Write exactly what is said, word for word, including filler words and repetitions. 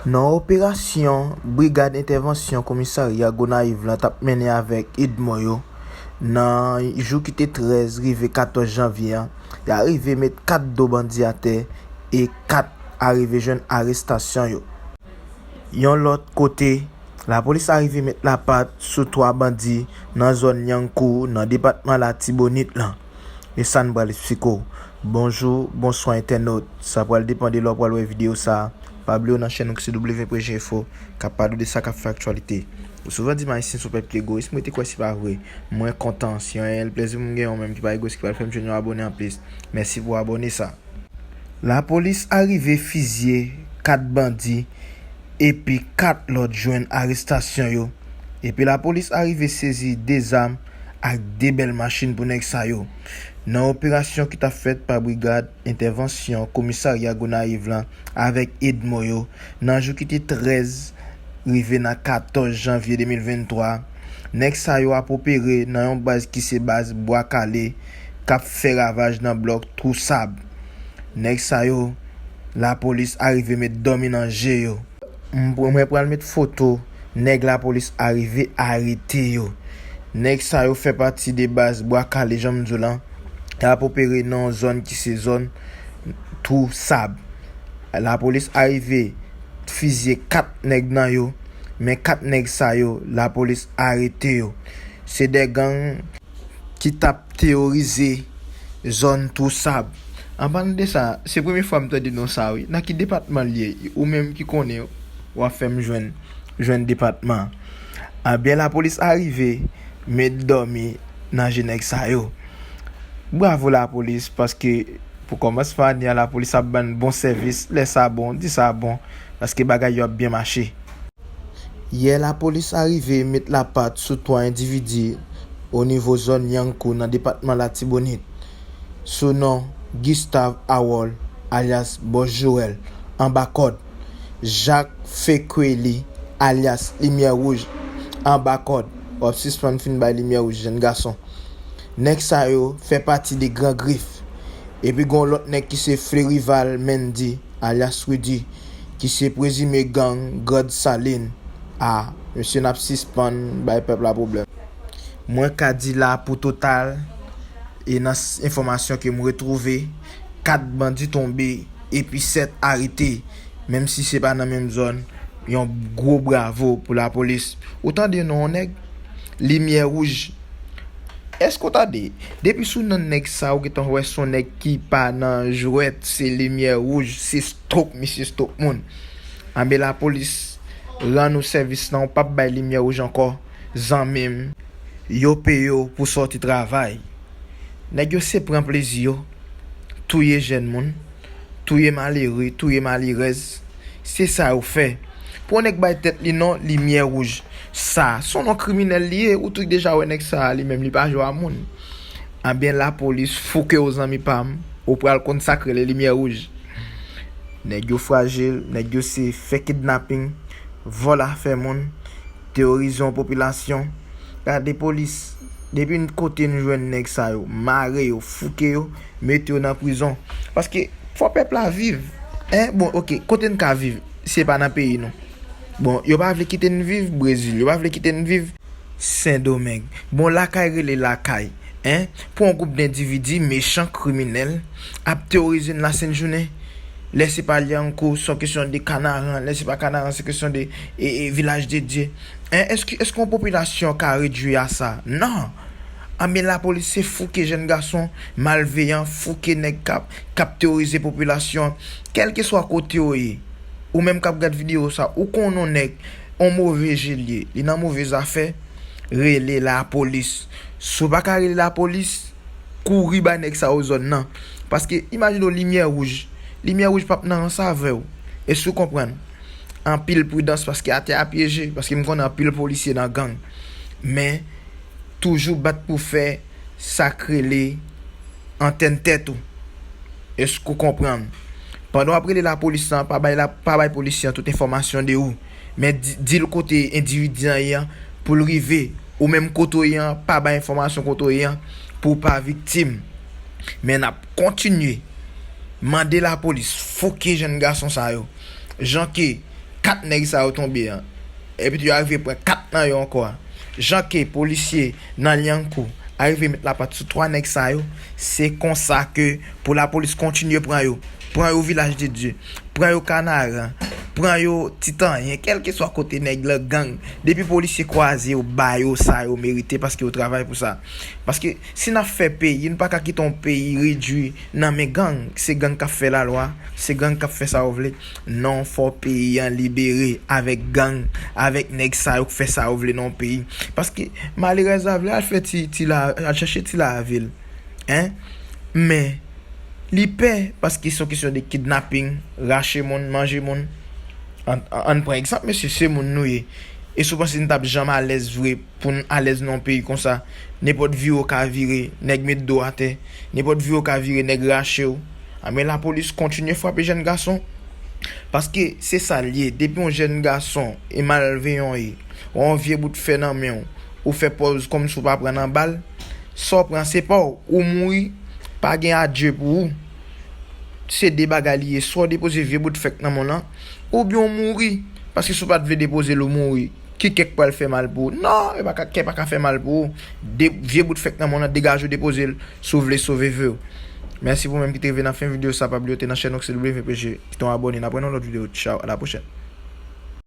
Nan operasyon Brigad Entèvansyon Komisarya Gonayiv lan t ap mennen avèk Edmond yo, nan jou ki te trèz rive katòz janvye a, y a rive met kat do bandi atè e kat a rive jwenn arestasyon yo. Yon lòt kote, lapolis a rive met lapat sou twa bandi nan zòn Nyankou, nan depatman Latibonit lan. E sa n pral eksplike w. Bonjou, bonswa entènot. Sa pral depann de lè w pral wè videyo sa a. Pa bliye w nan chèn nou ki se W P G Info, k ap pale w de sa k ap fè aktyalite. Ou souvan di m Ayisyen se yon pèp ki egoyis, mwen te kwè se pa vre. Mwen kontan, se yon reyèl plèzi pou m gen yon menm ki pa egoyis, ki pral fè m jwenn yon abone anplis. Mèsi pou abone sa. Lapolis arive fizye kat bandi epi kat lòt jwenn arestasyon yo. Epi lapolis arive sezi de zam ak de bèl machin pou nèg sa yo. Nan operasyon ki t ap fèt pa Brigad Entèvansyon Komisarya Gonayiv lan avèk Edmond yo, nan jou ki te trèz rive nan katòz janvye de mil venntwa, nèg sa yo ap opere nan yon baz ki se baz Bwa Kale, k ap fè ravaj nan blòk Twou Sab. Nèg sa yo, lapolis arive met dòmi nan je yo. M pr-, mwen pral met foto nèg lapolis arive arete yo. Nèg sa yo fè pati de baz Bwa Kale, jan m di w lan. Y ap opere nan yon zòn ki se zòn Twou Sab. Lapolis arive fizye kat nèg nan yo, men kat nèg sa yo, lapolis arete yo. Se de gang ki t ap teworize zòn Twou Sab. Anpalan de sa, se premye fwa m tande non sa a, wi. Nan ki depatman l ye? Ou menm ki konnen, w ap fè m jwenn, jwenn depatman an. Ebyen, lapolis arive met dòmi nan je nèg sa yo. Bravo lapolis, paske pou kòmansman ane a, lapolis ap ban n bon sèvis. Lè sa bon, di sa bon, paske bagay yo ap byen mache. Yè, lapolis arive met lapat sou twa endividi o nivo zòn Nyankou nan depatman Latibonit, sou non Gustave Awol, alyas Bòs Joel, anba kòd, Jacques Fekweli, alyas Limyè Wouj, anba kòd. W ap sispann fin bay limyè wouj, jèn gason. Nèg sa yo fè pati de Gran Grif. Epi gen yon lòt nèg ki se Flerival Mendy, alyas Rudy, ki se prezime gang Grand Salin. A, mesye, n ap sispann bay pèp la pwoblèm. Mwen ka di la pou total, e nan s-, enfòmasyon ke m retwouve, kat bandi tonbe, epi sèt arete, menm si se pa nan menm zòn. Yon gwo bravo pou lapolis. Ou tande non yon nèg? Limyè wouj. Èske w tande? Depi sou non nèg sa, ou gentan wè se yon nèg ki pa nan jwèt, se limyè wouj, se stop, misye stop moun. Anben lapolis, rann ou sèvis lan, ou p ap bay limyè wouj ankò, zanmi m. Yo peye w pou sòti travay. Nèg yo se pran plezi yo, touye jèn moun, touye malere, touye malerèz. Se sa yo fè. Pou yon nèg bay tèt li non Limyè Wouj, sa se yon non kriminèl li ye, ou tou deja wè nèg sa a li menm li pa jwe a moun. Anben lapolis fouke w zanmi pa m, ou pral konn sa k rele Limyè Wouj. Nèg yo frajil, nèg yo se fè kidnaping, vòlè afè moun, teworize yon popilasyon. Gade polis, depi n kote n jwenn nèg sa yo, mare yo, fouke yo, mete yo nan prizon. Paske fò pèp la viv. Hein? Bon, oke, kote n ka viv? Se pa nan peyi nou. Bon, yo pa vle kite n viv Brezil, yo pa vle kite n viv Sendomeng. Bon, lakay rele lakay. Hein? Pou yon gwoup dendividi mechan, kriminèl, ap teworize n lasentjounen. Lè se pa Lyankou, se yon kesyon de Kanaran. Lè se pa Kanaran, se kesyon de, e, e, Vilaj de Dye. Hein? Èske, èske yon popilasyon ka redwi a sa? Non! Anben lapolis se fouke jèn gason malveyan, fouke nèg k ap, k ap teworize popilasyon. Kèlkeswa kote w ye, ou menm k ap gad videyo sa, ou konnen yon nèg, yon move je l ye, li nan move zafè, rele lapolis. Si w pa ka rele lapolis, kouri bay nèg sa yo zòn nan. Paske, imajine w Limyè Wouj. Limyè Wouj p ap nan rans avè w. Èske w konprann? Anpil pridans paske atè a pyeje, paske m konnen anpil polisye nan gang. Men, toujou bat pou fè sa k rele antèn tèt ou. Èske w konprann? Pandan w ap rele lapolis lan, pa bay la, pa bay polisye an tout enfòmasyon de ou. Men di, di l kote endividi an ye an pou l rive. Ou menm kote w ye an, pa bay enfòmasyon kote w ye an pou w pa viktim. Men n ap kontinye mande lapolis fouke jèn gason sa yo. Jan ke kat nèg sa yo tonbe an. Epi tou yo arive pran kat nan yo ankò a. Jan ke polisye nan Lyankou arive met lapat sou twa nèg sa yo, se konsa ke pou lapolis kontinye pran yo. Pran yo Vilaj de Dye, pran yo Kanaran, pran yo Titanyen, kèlkeswa kote nèg lan gang. Depi polisye kwaze yo, ba yo sa yo merite paske yo travay pou sa. Paske si n ap fè peyi, n pa ka kite yon peyi redui nan men gang. Se gang k ap fè lalwa, se gang k ap fè sa yo vle. Non, fò peyi an libere avèk gang, avèk nèg sa yo k fè sa yo vle nan yon peyi. Paske malerèz la vle al fè ti, ti la, al chèche ti lavi l. Hein? Men, li pè paske se yon kesyon de kidnaping, rache moun, manje moun. Ann, ann pran egzanp, mesye, se moun nou ye. E si w panse n t ap janm alèz vre pou n alèz nan yon peyi konsa? Nenpòt vire w ka vire, nèg met do atè. Nenpòt vire w ka vire, nèg rache w. A, men lapolis kontinye frape jèn gason. Paske se sa l ye, depi yon jèn gason e malveyan w ye, w yon vye bout fè nan men w, ou fè pòz kòmsi w pa pran nan bal, sa w pran se pa w, ou mouri, pa gen adye pou ou. Se de bagay li ye, swa w depoze vye bout fèk nan men w lan, oubyen w mouri. Paske si w pa t vle depoze l, ou mouri. Ki kè k pral fè mal pou ou? Non, e pa ka, kè pa ka fè mal pou ou. De, vye bout fèk nan men w lan, degaje w, depoze l, si w vle sove vi w. Mèsi pou ou menm ki te rive nan fen videyo sa, pa bliye w te nan chèn Oxy W P G, kite yon abòne, n ap wè nan lòt videyo. Tchaw, a la pwochèn.